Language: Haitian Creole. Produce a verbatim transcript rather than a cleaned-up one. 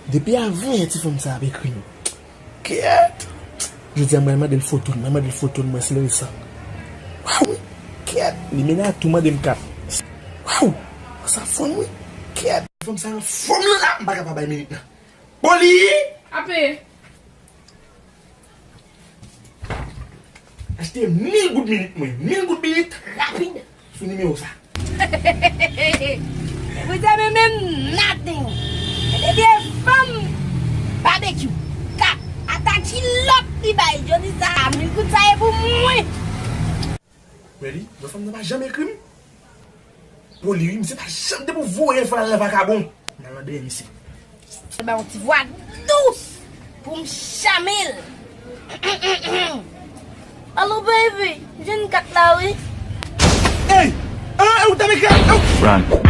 Depi avan yè ti fanm sa ap ekri m. Kèt! Jodi a, mwen mande l foto l, mwen mande l foto l, mwen se le sa. Waw! Kèt! Li mennen a tou mande m kat. Waw! Sa fanm wi! Kèt! Fanm sa anfòm lan la, m pa ka pa bay minit nan. Poli! Ape! Achte mil goud minit mwen. Mil goud minit rapid sou nimewo sa. Vous avez même nothing. Depi fanm barbecue. Kat, ata kilòt li bay. Jodi sa, mil goud sa e pou mwen. Meli, mwen fanm nan pa janm ekri m. Poli wi, misye pa janm te pou voye fè al nan vakabon. Nan landeye misye. Se ba yon ti vwa dous pou m chame l. Alo, baby, m jwenn kat la, wi. Ey! An, e ou ta meke? Run.